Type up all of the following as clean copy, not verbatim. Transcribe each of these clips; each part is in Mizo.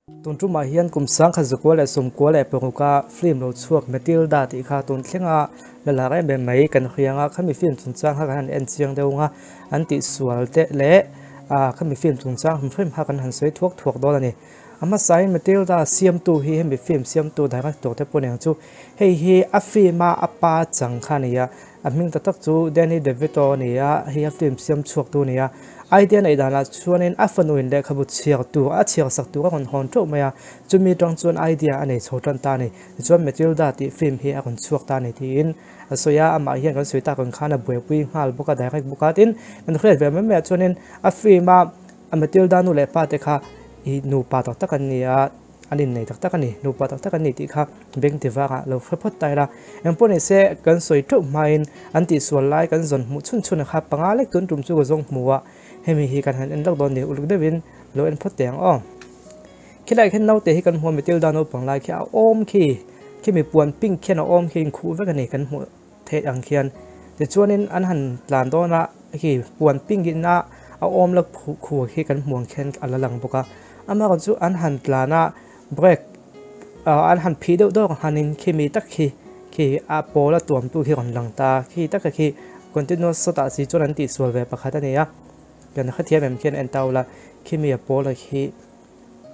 Tun tumah hian kum 1996 a film lo chhuak Matilda tih kha tun thlenga la lar em em mai kan hriang a, khami film chungchang kha kan han en chiang deuh ang a, an tihsual te leh khami film chungchang hrim hrim kha kan han sawi thuak thuak dawn a ni. A hmasain Matilda siamtu hi hemi film siamtu director te pawh aniang chu hei hi a film a a pa chang kha a ni a, A hming tak tak chu Danny DeVito a ni a, hei a film siam chhuaktu a ni a. Idea neih danah chuanin a fanuin lehkhabu chhiar tur a chhiar sak tur a rawn hawn teuh mai a, chumi atang chuan idea a nei chho tan ta a ni. Tichuan Matilda tih film hi a rawn chhuak ta a ni tiin a sawi a, amah hian kan sawi tak ang khan a buaipui nghal bawk a, direct bawk a. Tin, kan hriat ve mai maiah chuanin a film a Matilda nu leh pa te kha i nupa tak tak an ni a, An innei tak tak a ni, nupa tak tak an ni tih kha beng ti vangah lo hre phawt ta ila. Engpawh ni se, kan sawi teuh hmain an tihsual lai kan zawn hmuh chhun chhun a kha panga lek tun tum chu ka zawng hmu a, hemi hi kan han en lawk dawn ni, uluk deuhin lo en phawt teh ang aw. Khilaiah khian naute hi kan hmu a, Matilda naupang lai khi a awm khi, khimi puan pink khian a awm khi inkhuh vek a ni kan hmuh theih ang khian. Tichuanin an han tlan dawn a, khi puan pink in a a awm la khuh khi kan hmuh ang khian a la lang bawk a. Amaherawhchu chu an han tlan a, brake an han phih deuh dawk ang khanin khimi tak khi khi a pawl a tuamtu khi rawn lang ta, khi taka khi continuous shot ah si chuan an tihsual ve pakhat a ni a. Kan hrethiam em khian en ta ula, khimi a pawl a khi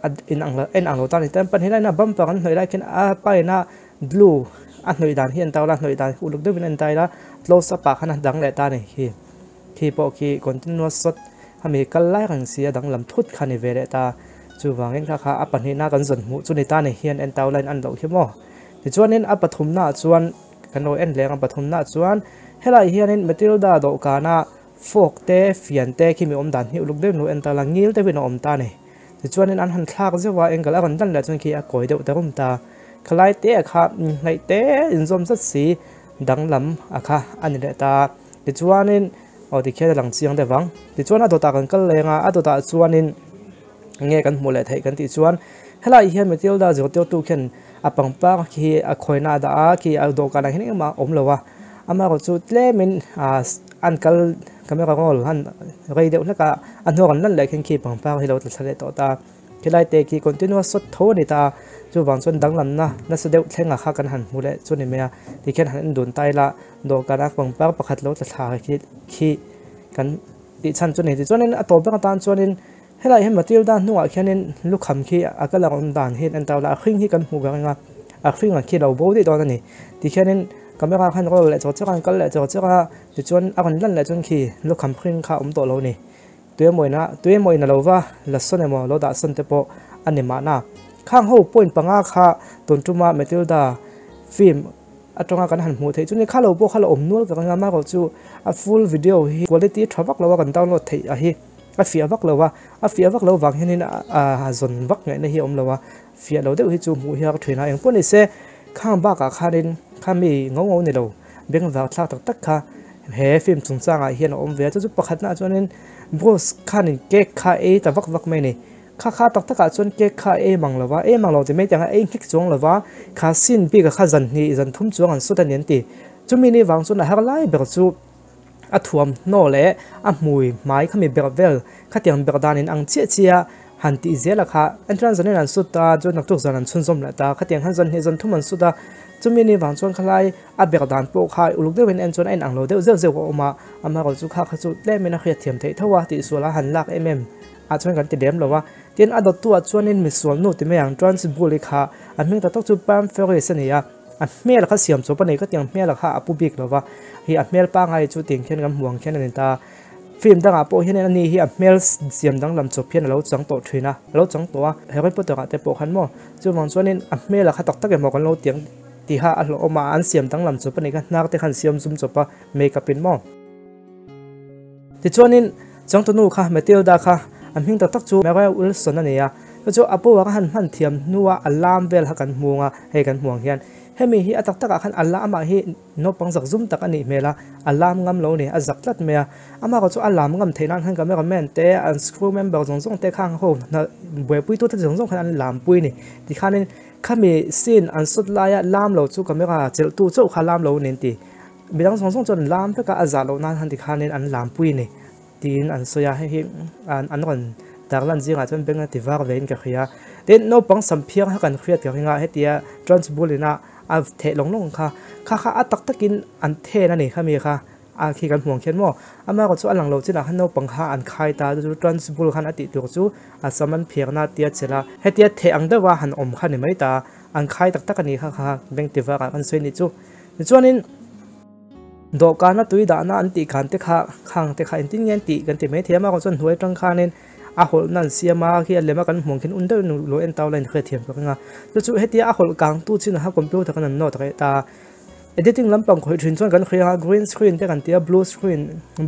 a in ang lo en ang lo tan a ni ta. Pahnih laiin a bumper an hnawih lai khian a pain a blue a hnawih dan hi en ta ula, hnawih dan uluk deuhin en ta ila close up ah khan a dang leh ta a ni khi. Khi pawh khi continuous shot hemi kal lai reng si a danglam thut kha ni ve leh ta. Chuvangin kha kha a pahnihna kan zawn hmuh chu ni ta ni hian en tau line an loh hi maw. Tichuanin a pathumnaah chuan kan lo en leng a pathumnaah chuan helai hianin Matilda dawhkana fork te fian te khi mi awm dan hi uluk deuhin lo en ta la ngil deuhin a awm ta ni. Tichuanin an han thlak zeuh a angle a rawn dan leh chuan khi a kawi deuh ta rum ta. Khalai te ah kha hnaih te inzawm zat si danglam a kha a ni leh ta. Tichuanin aw tikhian a lang chiang deuh vang. Tichuan a dawtah kan kal leng a, a dawtah chuanin enge kan hmuh leh theih kan tih chuan helai hian Matilda zirtirtu khian a pangpar khi a khawina a dah a, khi a dawhkanah hian engmah a awm lo a. Amaherawhchu tlemin an kal camera roll han rei deuh hlek a, a hnuah rawn lan leh khian khi pangpar hi lo tla thla leh tawh ta. Khilai te khi continuous shot tho a ni ta a, chuvang chuan danglamna nasa deuh thlengah kha kan han hmu leh chu a ni mai a, tikhian han en dun ta ila dawhkana pangpar pakhat lo tla thla khi khi kan tih chhan chu a ni. Tichuanin a tawp vek atan chuanin helaiah hian Matilda hnungah khianin lukham khi a colour awm dan hi an en ta ula a hring hi kan hmuh reng a, a hringah khi a lo bo daih dawn a ni. Tikhianin camera khan roll leh chawk chawk a, an kal leh chawk chawk a, tichuan a rawn lan leh chuan khi lukham hring kha a awm tawh lo a ni. Tuemawina, tuemawina lo va la sawn emaw lo dah sawn te pawh a ni mahna. Khang ho point panga kha tun tuma Matilda film atanga kan han hmuh theih chu ni kha lo pawh kha la awm nual ka ring a, amaherawh chu a full video hi quality tha vak lo a kan download theih a hi a fiah vak lo a, a fiah vak lo vang hianin a zawn vak ngaihna hi a awm lo a, fiah lo deuh hi chu hmuh hi a thin a, engpawh ni se khang bakah khanin kha mi ngo ngo ni lo. Bengvar thlak tak tak kha he film chungchangah hian a awm ve a, chu chu pakhatnaah chuanin Bruce khanin cake kha a ei ta vak vak mai a ni. Kha kha tak takah chuan cake kha a ei mang lo va, ei mang lo ti mai tiang a ei nghek chuang lo va, kha scene bik a kha zan hnih zan thum chuang an sut a ni an ti. Chumi ni vang chuan a har lai ber chu a thuamhnaw leh a hmui hmai khami ber vel khatiang ber danin ang chiah chiah han tih zel a kha entrance zanin an sut ta chuan naktuk zan an chhunzawm leh ta khatiang khan zan hnih zan thum an sut a chumi ni vang chuan khalai a ber dan pawh kha uluk deuhin en chuan a inang lo deuh zeuh zeuh a awm a amaherawh chu kha kha chu tlemin a hriat thiam theih tho a tihsual a han lak em em ah chuan kan ti lem lo a tin a dawttu ah chuanin misual nu ti mai ang trans bully kha a hming tak tak chu Pam Ferris a ni a a hmel kha siam chawp a nei khatiang hmel kha a pu bik lo va hei a hmel pangngai chu tiang khian kan hmu ang khian a ni ta. Film dangah pawh hian ani hi a hmel siam danglam chawp hian a lo chang tawh thin a, a lo chang tawh a, Harry Potter ah te pawh khan maw chuvang chuanin a hmel kha tak tak emaw kan lo tiang tiha a hlawhawm a, an siam danglam chawp a nih kha hnar te khan siam zum chawp a make up in maw. Tichuanin changtunu kha Matilda kha a hming tak tak chu Mary Wilson a ni a, chu chu a power a han hman thiam hnua a lam vel kha kan hmu ang a, hei kan hmu ang hian hemi hi a tak takah khan a lamah hi Naupang zak zum tak a nih hmel a, a lam ngam lo ni, a zak tlat mai a. Amah chu a lam ngam theih nan khan camera man te, an crew member zawng zawng te khang ho hna buaipuitu te zawng zawng khan an lam pui a ni. Tikhanin khami scene an shot laia lam lo chu camera chelhtu chauh kha lam lo a ni an ti. Midang zawng zawng chuan an lam vek a, a zah loh nan khan tikhanin an lam pui a ni tiin an sawi a, hei hi an rawn tarlan zingah chuan beng a ti var vein ka hria. Tin, naupang sam phiang kha kan hriat ka ring a, hetia Trunchbull ina a theh lawng lawng kha, kha kha a tak takin an then a ni khami kha a khi kan hmuh ang khian maw. Amaherawh chu a lang lo chinah khan naupang kha an khai ta, chu chu Trunchbull khan a tih tur chu a sam an phiarna tia chelh a, hetia theh ang deuha han awm kha ni mai ta, an khai tak tak a ni kha kha beng ti varah kan sawi ni chu. Tichuanin dawhkana tui dahna an tih khan te kha khang te kha engtin nge an tih kan ti maithei a, amaherawh chuan hnuai atang khanin a hawlhna an siam a, khi a lema kan hmuh ang khian un deuhin lo en tau la inhriatthiam ka ring a. Chu chu hetia a hawlh kang tu chin kha computer khan an nawt reh ta. Editing lampang khawih thin chuan kan hria a, green screen te kan ti a, blue screen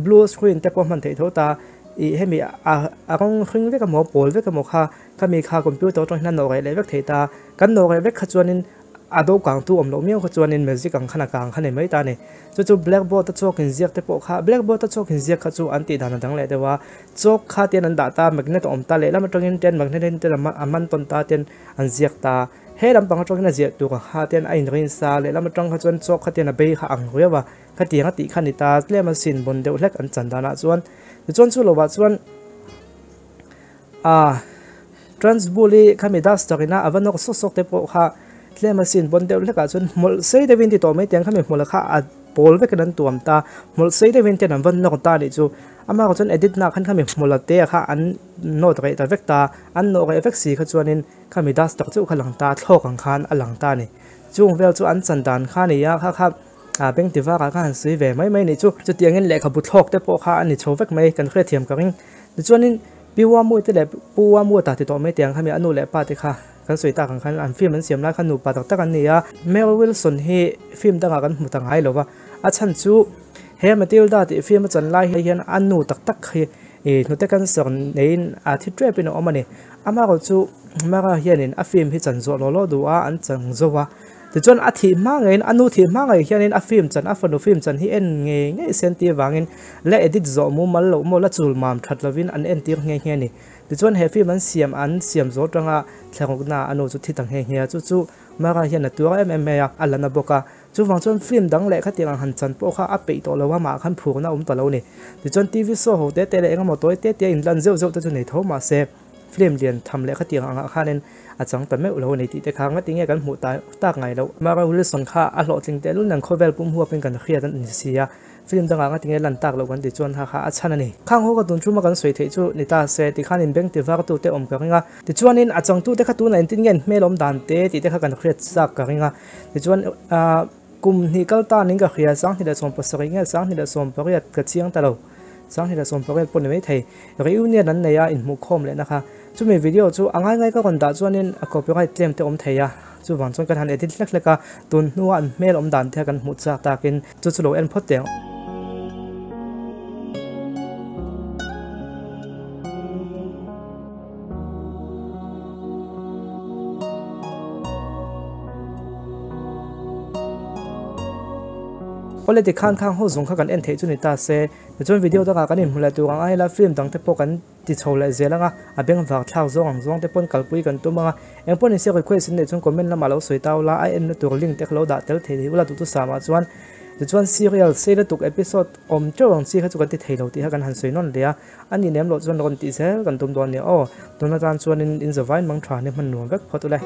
blue screen te pawh hman theih tho ta. Ih hemi a a rawng hring vek emaw pawl vek emaw kha khami kha computer atang hian a nawh reh leh vek thei ta. Kan nawh reh vek kha chuanin A do kang tu awm loh miau kha chuanin magic ang khan a kang kha nei mai ta a ni. Chu chu blackboard a chalk inziak te pawh kha, blackboard a chalk inziak kha chu an tih dan a dang leh deuh a. Chalk kha tian an dah ta, magnet a awm ta, lehlam atangin ten magnet in ten a man tawn ta ten an ziak ta. He lampang atangin a ziah tur ang kha ten a inrin sa, lehlam atang kha chuan chalk kha tian a bei kha ang riau a, khatiang a tih kha ni ta, tlem a sin bawn deuh hlek an chan danah chuan. Tichuan chu lovah chuan A Trunchbull hi khami duster ina a va nawk sawk sawk te pawh kha tlem a sin bawn deuh hlekah chuan hmawlh sei deuhin ti tawh mai tiang khami hmawlh kha a pawl vekin an tuam ta hmawlh sei deuhin ten an va nawk ta anih chu amah erawh chuan edit na khan khami hmawlh te kha an nawt reh ta vek ta an nawh reh vek si kha chuanin khami duster chauh kha lang ta thlawk ang khan a lang ta a ni chung vel chu an chan dan kha a ni a kha kha a beng ti varah kha han sawi ve mai mai anih chu chutiangin lehkhabu thlawk te pawh kha a ni chho vek mai kan hriatthiam ka ring tichuanin. Pi Uamu te leh Pu Uamu ta ti tawh mai tiang khami a nu leh pa te kha kan sawi tak ang khan an film an siam lai khan nupa tak tak an ni a. Mary Wilson hi film dangah kan hmu ta ngai lo va, a chhan chu he Matilda tih film a chan lai hian a nu tak tak hi hnute cancer neiin a thi tep in a awm a ni. Amaherawh chu Mara hianin a film hi chan zawh law law duh a, an chan zo a. Tichuan a thih hma ngeiin a nu thih hma ngei hianin a film chan a fanu film chan hi en ngei ngei sen tih avangin la edit zawh mumal loh maw la chul mam that lovin an entir nghe nghe a ni. Tichuan he film an siam an siam zawh atanga thlarukna a nu chu thi ta nghe nghe a, chu chu Mara hian a tuar em em mai a, a la na bawk a. Chuvang chuan film dang leh khatiang ang han chan pawh kha a peih tawh lo a, amah khan phurna a awm ta lo a ni. Tichuan TV show ho te te leh engemaw tawi te te a inlan zeuh zeuh te chu nei tho mahse, Film lian tham leh khatiang angah khanin a chang ta meuh lo a ni tih te kha ngati nge kan hmuh ta tak ngai loh. Mara Wilson kha a hlawhtling teh lul nen khawvel pum huapin kan hriat a ni si a, film dangah ngati nge lan tak loh kan ti chuan ha kha a chhan a ni. Khang ho ka tun thuma kan sawi theih chu ni ta se ti khan inbeng ti vartu te awm ka ring a, tichuanin a changtute kha tunah engtin nge an hmel awm dan te tih te kha kan hriat chak ka ring a, tichuan ahh kum hnih kal tanin ka hria 2017 nge 2018 ka chiang ta lo. 2018 pawh ni maithei reunion an nei a inhmuhkhawm lehna kha. Chumi video chu a ngai ngai ka rawn dah chuanin a copyright claim te awm thei a, chuvang chuan kan han edit hlek hlek a, tun hnua an hmel awm dan te kha kan hmuh chak takin chu chu lo en phawt teh ang. Awle tikhan khang ho zawng kha kan en theih chu ni ta se. Tichuan video dangah kan inhmu leh tur ang a, helai film dang te pawh kan ti chho leh zel ang a, a beng vak thlak zawng ang zawng te pawn kalpui kan tum ang a, eng pawh nise request in neih chuan comment lamah lo sawi tau la, a enna tur link te kha lo dah tel thei thei ula duhthusam ah chuan tichuan serial sei lutuk episode awm teuh ang chi kha chu kan ti thei lo tih kha kan han sawi nawn leh a, a ni lem loh chuan rawn tih zel kan tum dawn nia aw, tun atan chuanin in zavain mang tha ni hman nuam vek phawt ule.